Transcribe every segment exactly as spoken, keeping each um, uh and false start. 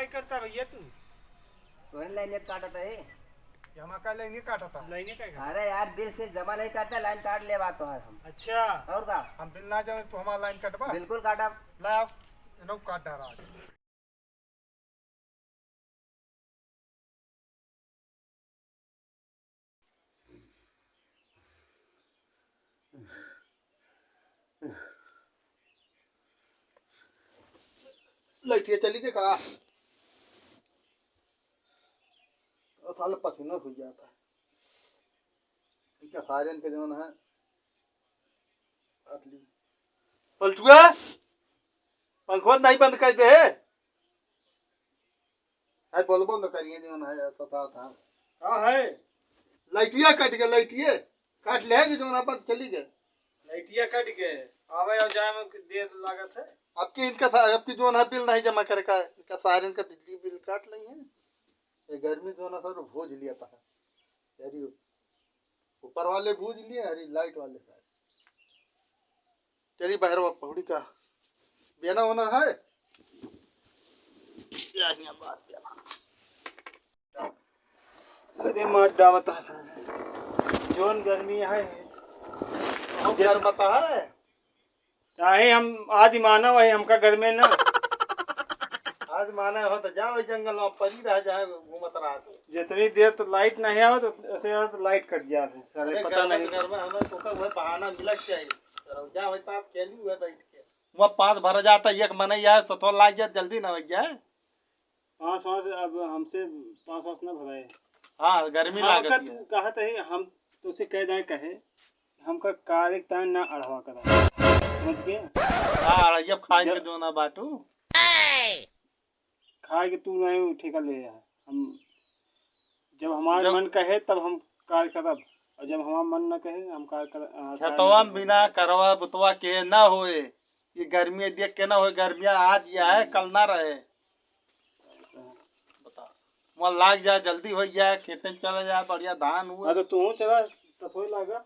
का करता भैया तू? तोहन लाइन काटत है। ये हमार का लाइन काटता? लाइन का करता? अरे यार, बिल से जमा नहीं करता, लाइन काट लेवा तोहर हम। अच्छा। और का? हम बिल ना जाने, तू हमार लाइन कटबा? बिल्कुल काटब। ला, इनो काट डारा आज। लइटिया चली के का? और साले पसीना हो जाता है। इनका सायरन के जौन है, काट ली। पलटुआ, पंखवा नहीं बंद कर दे। है, बोलबो न करिए जौन है, सता था। का है? लाइटिया कट गया, लाइटिया काट ले है कि जौन अपन चली गए। लाइटिया कट गए, आवे और जाए में देर लागत है। अब की इनका सा-, अब की जौन है बिल नहीं जमा करे का, इनका सारे इनका बिजली बिल काट लेंगे। ये गर्मी जौन है सर भोज लिया था। यारी ऊपर वाले भूज लिए, अरे लाइट वाले सारे। चली बहरवा पहुड़ी का बेना होना है। या हियां बात बेना। अरे मार डावत है सारे। जौन गर्मी है, बहुत जे- गर्म पता है। काहे हम आदि मानव है, हमका घर में ना। आदि मानव हो तो जाओ जंगल में, परी रह जाए, घूमत रहा तो। जितनी देर तो लाइट नहीं आवे तो ऐसे यार तो लाइट कट जात है, साले अरे पता घर में, नहीं। घर में हमें तो का वह बहाना मिला चाहिए। तो जा होई तो आप खेली हुए बैठ के। वह पाँच भरा जाता, एक मनई आए, सतवा लाग जाए, जल्दी ना हो जाए। पाँच वास अब हमसे पाँच वास ना भराए। हाँ, गर्मी हाँ, लागत का है। तू कहत है, हम तो से कह दें कहे, हमका कार्य तान ना अढ़वा करा। समझ गए? हाँ, अढ़ैया खाए जब के जो ना बाटू। खाए के तू नहीं ठेका ले यार। हम जब हमार जब मन कहे तब हम कार्य करब, और जब हमार मन ना कहे हम कार्य कर, आ, कार्य खेतवा नहीं में करब। बिना करवा बुतवा के ना होए। ये गर्मी देख के ना होए, गर्मिया आज ये है, कल ना रहे। बता, वहाँ लाग जाए, जल्दी हो जाए, खेते में चला जाए, बढ़िया धान हुए। हाँ, तो तू चला, सतोई लागा।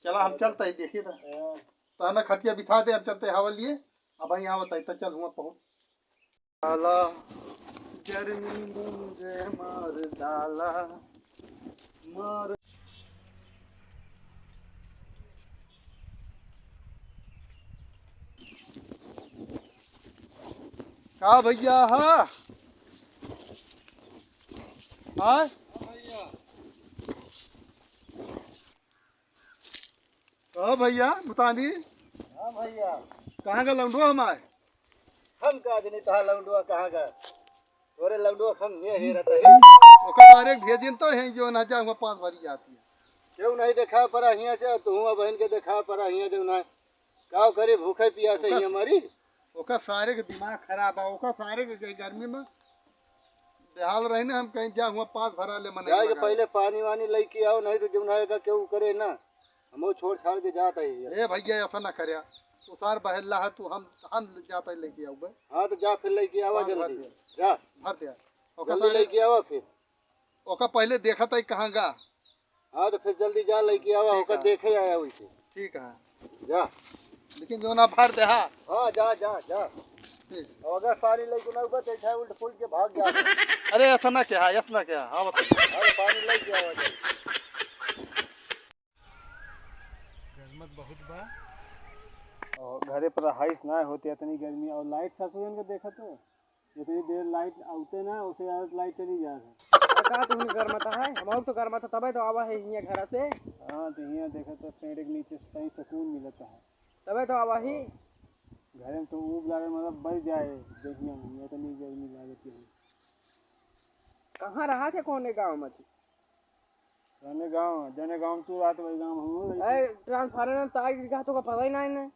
चला, हम चलते ही, देखिए था। हाँ। तो हमें खटिया बिछा दे, हम चलते हवा लिए। अब यहाँ बताई तो चल हुआ पहुँच। डाला, गर्मी मुझे मार डाला, मार। का भैया, हाँ? हाँ? कहो भैया, मुतानी। हाँ भैया। कहाँ का लौंडो हमार? हम का जनी तोहार लौंडुआ कहाँ का? तोरे लौंडुआ हम हियाँ हेरत है। ओकर बारे भेजिन तो है जो ना जा हुआ पाँच भरी जाती है। क्यों नहीं देखा परा हियाँ से, तू हुआ बहन के देखा परा हियाँ जो ना। काव करे भूखे पियासे ओकर हियाँ मरी। ओकर सारे के दिमाग खराब बा, ओकर सारे के गई गर्मी में बेहाल रही ना, हम कहीं जा हुआ पाँच भरा ले मने जाए के लगा। पहले पानी वानी लेके आओ, नहीं तो जो ना का क्यों करे ना। हम वो छोड़ छाड़ के जात है यार। ए भैया, ऐसा ना करे। तू सार बहेला है, तू हम, हम जात है लेके आउबे। हाँ, तो जा फिर लेके आवा पाँच भर जल्दी। दे। जा। भर दे। ओका जल्दी सारे लेके आवा फिर। ओका पहले देखत है कहाँ गा। हाँ, तो फिर जल्दी जा लेके आवा, ठीक ओका है। देखे आया वैसे। ठीक है। जा। लेकिन जो ना भर दे, हाँ। हाँ, जा, जा, जा। ठीक। और अगर पानी लेके ना ऊपर तो ऐसा उल्ट फुल्ट के भाग जा। अरे, ऐसा ना क्या, ऐसा ना क्या, हाँ, बताइए। अरे, पानी लेके आवा जल्दी। गर्मत बहुत बा। और घरे पर रहाइश ना होती इतनी गर्मी, और लाइट सासुरन के देखा तो, जितनी देर लाइट आउते ना, उसे ज्यादा लाइट चली जात है। अरे का तुहन गर्मत है? हम तो गर्मत है, तबे तो आवा है हियाँ घर से। हाँ, तो हियाँ देखा तो पेड़ के नीचे से कहीं सुकून मिलता है। तबे तो आवा ही। घरे में तो ऊब लागे, मतलब, बढ़ जाए, देखिए, हम इतनी गर्मी लागत है। कहाँ रहा थे, कौने गाँव में थे? जने गाँव, जने गाँव में तू रहत, वही गाँव में हम लोग रहते। ए, ट्रांसफार्मर में तार गिर गया, तो का पता ही ना है ना।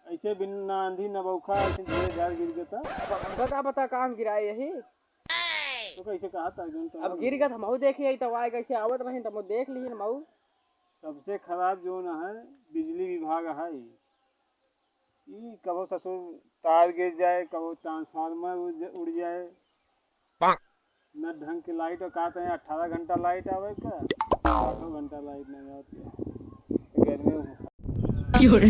ऐसे बिन ना आंधी ना बौखा, ऐसे धीरे धार गिर गया था। अब हमका का पता, काम गिराए यही। तो कैसे कहा था, जौन तो अब गिर गया, हम देखे, आई तो आए कैसे आवत रहे, तो हम देख लिए, हम। सबसे खराब जौन है, बिजली विभाग है। ई कबो ससुर तार गिर जाए, कबो ट्रांसफार्मर उड़ ज-, उड़ जाए। न ढंग के लाइट, और कहते हैं अठारह घंटा लाइट आवे का, आठों घंटा लाइट नहीं आती है। गर्मी में क्यों रे?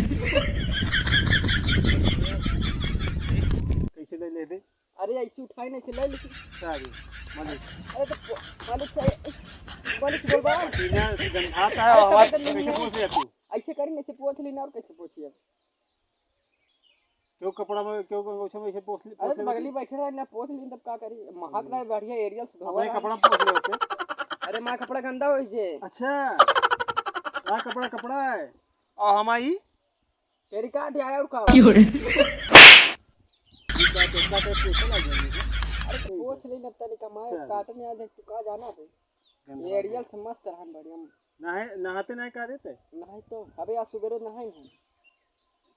कैसे ले लेते? अरे, ऐसे उठाई नहीं से ले लेकिन। क्या रे? मालिक। अरे, तो पो-, मालिक से, मालिक से बोलबा। पसीना से गंधाता है, अरे, आवाज तब तो कैसे नहीं। पहुंच रही है तू? ऐसे करी नहीं से पोंछ ली ना, और कैसे पोंछी अब? क्यों कपड़ा में, क्यों, क्यों, क्यों ऐसे पोंछ ली, अरे, पोंछ तो ली बगली बैठे रहे ना, पोंछ ली, तब का करी? महक हम्म। रहा है, बढ़िया Ariel से धोवा अपने रहा। कपड़ा में पोंछ ले होते। अरे, माँ कपड़ा गंदा हो इसे। अच्छा, माँ कपड़ा, कपड़ा है। और हमारी तेरी काट आया और का? क्यों रे? ये बात, एक बात है, पूछे ना जाने को। अरे तो पूछ ले, नब तनी कमाए, अच्छा। काटने आ जाए, तू का जाना बे? गंदा ये Ariel से मस्त रहन बढ़िया। नहाए, नहाते नहीं का देते? नहीं तो, अबे आज सुबेरे नहाए नहीं।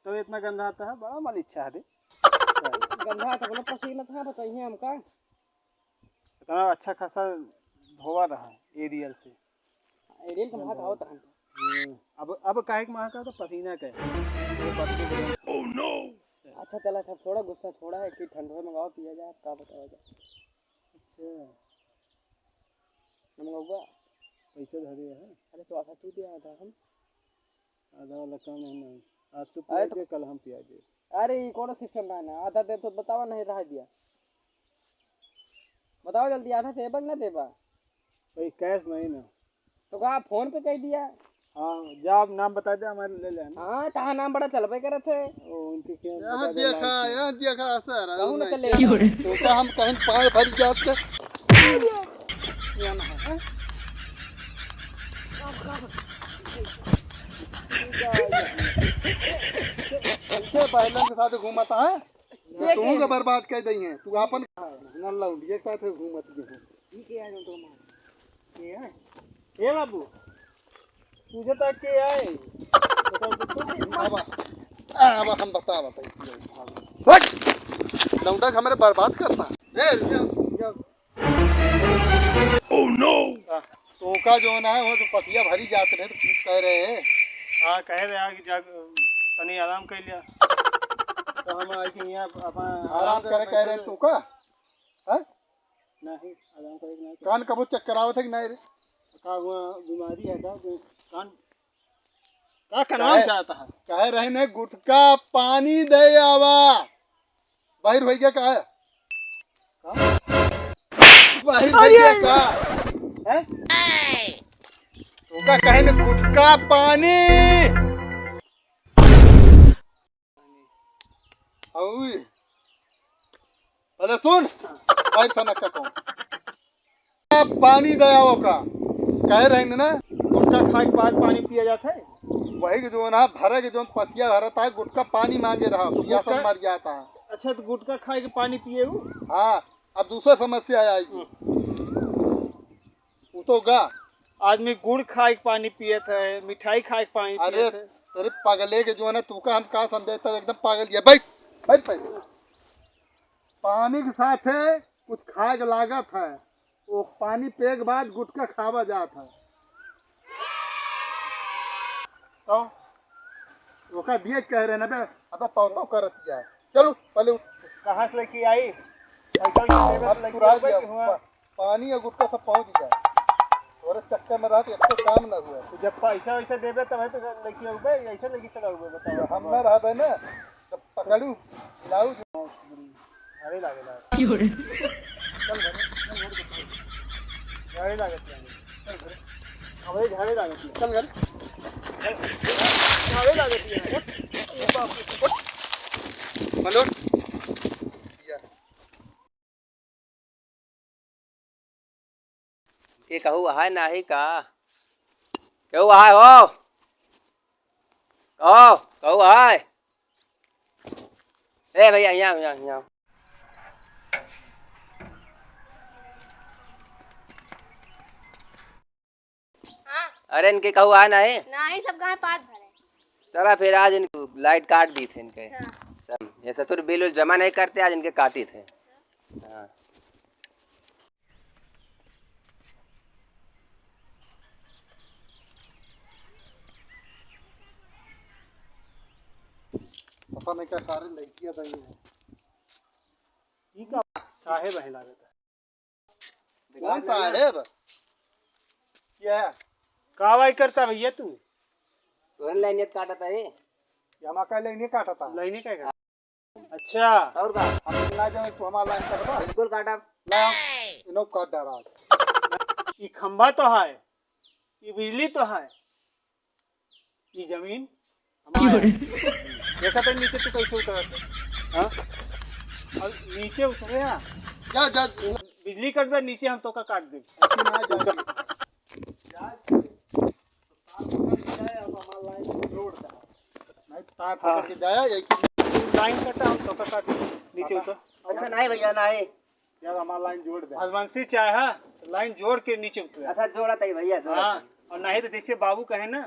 तो इतना गंदा आता है, बड़ा मलिच्छा है बे। गंदा तो अपना पसीना था, बताइए हमका। इतना अच्छा खासा धोवा रहा Ariel से। Ariel के महक आवत रहन। हम्म, अब, अब काहे के महक आवत? पसीना के। ये बदबू के। Oh no! अच्छा, चला, अच्छा, थोड़ा गुस्सा छोड़ा है कि ठंडो मंगाओ, पिया जाए, अब का बतावा जाए। अच्छा। न मंगौबा? पैसे धरे है। अरे, तो आधा तू दिया, आधा हम। आधा वाला काम है ना। आज तू अरे पिया तो दे, कल हम पिया दे। अरे, ई कौनो system ना है ना। आधा दे तो बतावा, नहीं रह दिया। बतावा जल्दी, आधा देबा कि ना देबा? भाई, cash नहीं ना। तो का, phone पे कह दिया? हाँ, जा, आप नाम बता दे, हमारे ले लेना। हाँ, कहाँ नाम बड़ा चलबे करत है। ओ, उनके क्या यहाँ बता दे, देखा, लाल यहाँ देखा, सर, कहूँ ना नहीं। चले। क्यों रे? तो का हम कहीं पाँच भरी जात के? यहाँ ना है, हाँ? इनके बहलन के साथ घूमता है। ये तू के के बर्बाद कर दई है, तू आपन नल्ला उंडिया के साथ घूमत जे है। ई के आए तो मार? के आए? ए बाबू, तुझे तक के आए? बताओ तो तू। अब, अब हम बता, बता। हट! लौंडा के हमरे बर्बाद करता। ए, जा, जा। Oh no! तोका जो ना हो, तो पतिया भरी जात रहे, तो कुछ कह रहे हैं। हाँ, कह रहे हैं कि जा, तनी आराम कर लिया। तो हम आई कि यहाँ अपन आराम करे कह रहे हैं, तू का? हैं? नहीं, आराम करे कि नहीं। कान कबो चक्कर आवत है कि नहीं रे? का हुआ, बीमारी है का? कान, का कनाल कहे, चाहता है? कहे रहे ने, "गुटका पानी दे आवा।" बाहिर होइ गया का? का? बाहिर होइ गया का? हैं? तोका कहे ने, "गुटका पानी।" अउई। अरे सुन, भाई सनक का कौन? पानी दया ओका। कहे रहे ना, गुटखा खाए के बाद पानी पिया जात है। वही के जो ना भरे के जो पसिया भरत है, गुटखा पानी मांगे रहा, तो पिया गुटखा सब मर जाता है। अच्छा, तो गुटखा खाए के पानी पिए हु? हाँ, अब दूसरा समस्या आएगी। हम्म। उ तो गा। आदमी गुड़ खाए के पानी पियत है, मिठाई खाए के पानी अरे, पियत है। तेरे पगले के जो है ना, तू का हम का समझे, तब एकदम पागल ये। बैठ, बैठ, बैठ। पानी के साथे कुछ खाए के लागत है, वो पानी पिए के बाद गुटखा खावा जात है। तो? ओका दिए के कह रहे ना बे, अब तो तो करत है। चलो, पहले उठ। कहाँ से लेके आई? साइकिल से लेके अब लेके तुरा आवे दिया, कि हुआ? पा-, पानी और गुटखा सब पहुँच गया। तोरे चक्कर में रहत, एक तो काम ना हुआ। तो जब पैसा वैसा देबे तब है तो लेके आउबे, ऐसे लेके चला आउबे, बताओ। हम ना रहबे ना, तो पकड़ू, लाऊ। झाड़े लागेला। क्यों रे? चल घरे, चल घरे। झाड़े लागत है। चल घरे। अबे झाड़े लागत है। चल घरे। झाड़े लागत है। उठ। उठ। हेलो। या। के कहू आए नाही का? केहू आए हो? कहो, कहू आए? ए भैया, यहाँ, यहाँ, यहाँ। हाँ। अरे, इनके कहू आए नाही? नाही, सब गाय पात भरे। चला फिर, आज इनको लाइट काट दी थे इनके। हाँ। चल, ये ससुर बिल उल जमा नहीं करते, आज इनके काटी थे। हाँ। पता नहीं क्या सारे लड़कियां तो ये है। ई का साहेब है लागत है। कौन साहेब? क्या? का वाई करता भैया तू? तोहन लाइनियत काटता है। ये हमारा का लाइनियत काटता? लाइनियत का काटता? अच्छा। और का? हम ना जाने, तू हमार लाइन कटबा। बिल्कुल काटब। ला, इनो काट डारा। ई खंभा तो है, ई बिजली तो है, ई जमीन हमार है। देखा तो नीचे तू कैसे उतरत है? हाँ? अब नीचे उतरे, हाँ? जा, जा, जा। बिजली कटबे, नीचे हम तोका काट देब। लेकिन ना जा। जा। तार पकड़ के जाए, अब हमार लाइन जोड़ दे। नहीं, तार हाँ। पकड़ के जाए, यही तू लाइन कटा, हम तोका काट, नीचे उतर। अच्छा, नहीं भैया, नहीं। यार, हमार लाइन जोड़ दे। हनुवंशी चाहे, हाँ, तो लाइन जोड़ के नीचे उतर। अच्छा, जोड़ा ताई भैया, जोड़ा हाँ, ताई। और नहीं तो जैसे बाबू कहे ना,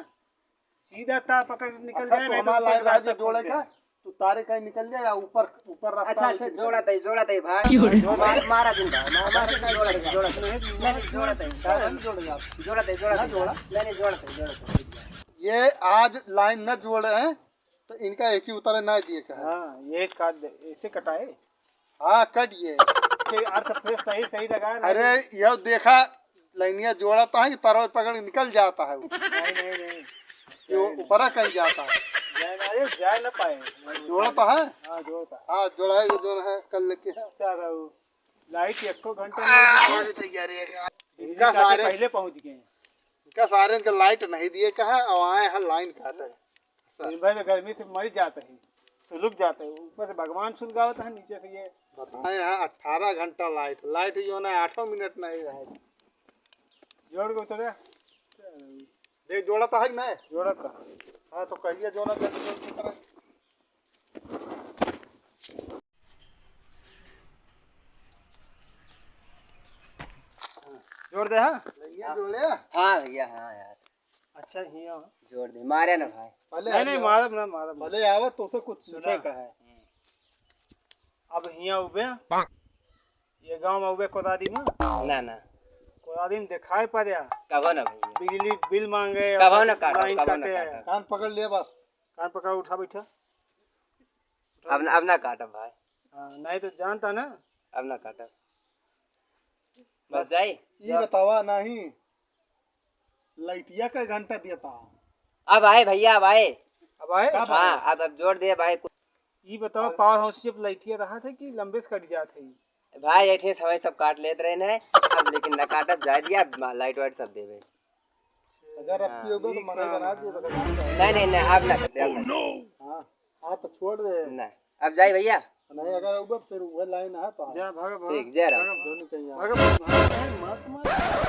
सीधा तार पकड़ के निकल अच्छा, जाए, तो नहीं तो हमार ऊपर लाइन रास्ता राजे जोड़े खोल का, दे। तू तारे कहीं निकल जाए या ऊपर, ऊपर रास्ता अच्छा, है, अच्छा, निकल जोड़ा जाए। ताई, जोड़ा ताई भाई। क्यों रे? मार-, मारा जिन भाई, मार-, मारा जिन, जोड़ा ताई, जोड़ा ताई। नहीं, नहीं, जोड़ा ताई। क्या नहीं जोड़े आप? जोड़ा ताई, जोड़ा ना ताई। जोड़ा। नहीं, नहीं, जोड़ा ताई, जोड़ा ताई। ये आज लाइन न जोड़े हैं, तो इनका एक ही उतारे ना दिए का है। हाँ, ये काट दे, ऐसे कटाए। हाँ, कट ये। के अर्थ फिर सही, सही लगा ना। अरे, यह देखा, लाइनिया जोड़ता है कि तरवा पकड़ के निकल जाता है वो। नहीं, नहीं, नहीं। ये वो ऊपरा कहीं जाता है। जाए ना, ये जाए ना पाए। जोड़ता है? हाँ, जोड़ता है। हाँ, जोड़ा है, ये जो है, कल लेके है। अच्छा, रहू। लाइट एको घंटा नहीं दिखे। इनका सारे पहले पहुंच गए। इनका सारे के लाइट नहीं दिए कहा, और आए हैं लाइन काटे। दिन भर में गर्मी से मर जाते हैं, सुलग जाते हैं। ऊपर से भगवान सुलगावत है, नीचे से ये। बताए यहाँ अठारह घंटा लाइट, लाइट जो ना आठों मिनट नहीं रहे। जोड़ के उतरे। देख, जोड़ा तो है कि नहीं? जोड़ा तो। हाँ, तो कहिए जो ना जल्दी जल्दी उतरे। जोड़ दे, हाँ? भैया जोड़े? हाँ भैया, हाँ यार। अच्छा, हियाँ। जोड़ दे, मारे ना भाई। पहले नहीं, आ नहीं, जाओ। मारब ना, मारब ना। पहले आवे तो से कुछ सुना। पूछे का है। अब हियाँ उबे, ये गाँव में उबे कोदारी में? ना, ना। कोदारी में देखाई पड़े। कबो ना भैया। बिजली बिल मांगे, कबो ना काटब, लाइन कबो ना काटे। काटब। कान पकड़ लिया बस। कान पकड़, उठा बैठा। अब ना, अब ना काटब भाई। हाँ, नहीं तो जानता ना। अब ना काटब। बस बस जाई? ई बतावा नहीं, लाइटिया कै घंटा देता? अब आए भैया, अब आए। अब आए? कब आए? हाँ, अब, अब जोड़ दे भाई। ई बताओ, अब पावर हाउस जब लाइटिया रहा था कि लंबे से कट जात है? भाई, ऐसे समय सब काट लेत रहे हैं, अब लेकिन ना काटब, जाए दिया, अब लाइट वाइट सब देवे। अगर अब हाँ। की होगा तो ठीक मना है। बना दिए, बता नहीं, नहीं, नहीं, अब ना काटे, अब ना। हाँ। हाँ, तो छोड़ दे। ना, अब जाई भैया। नहीं, अगर उबे फिर वह लाइन है तो जा, भाग, भाग। ठीक, जय राम। भाग, भाग। दोनों कहीं आ। भाग, भाग, भाग, मत, मत।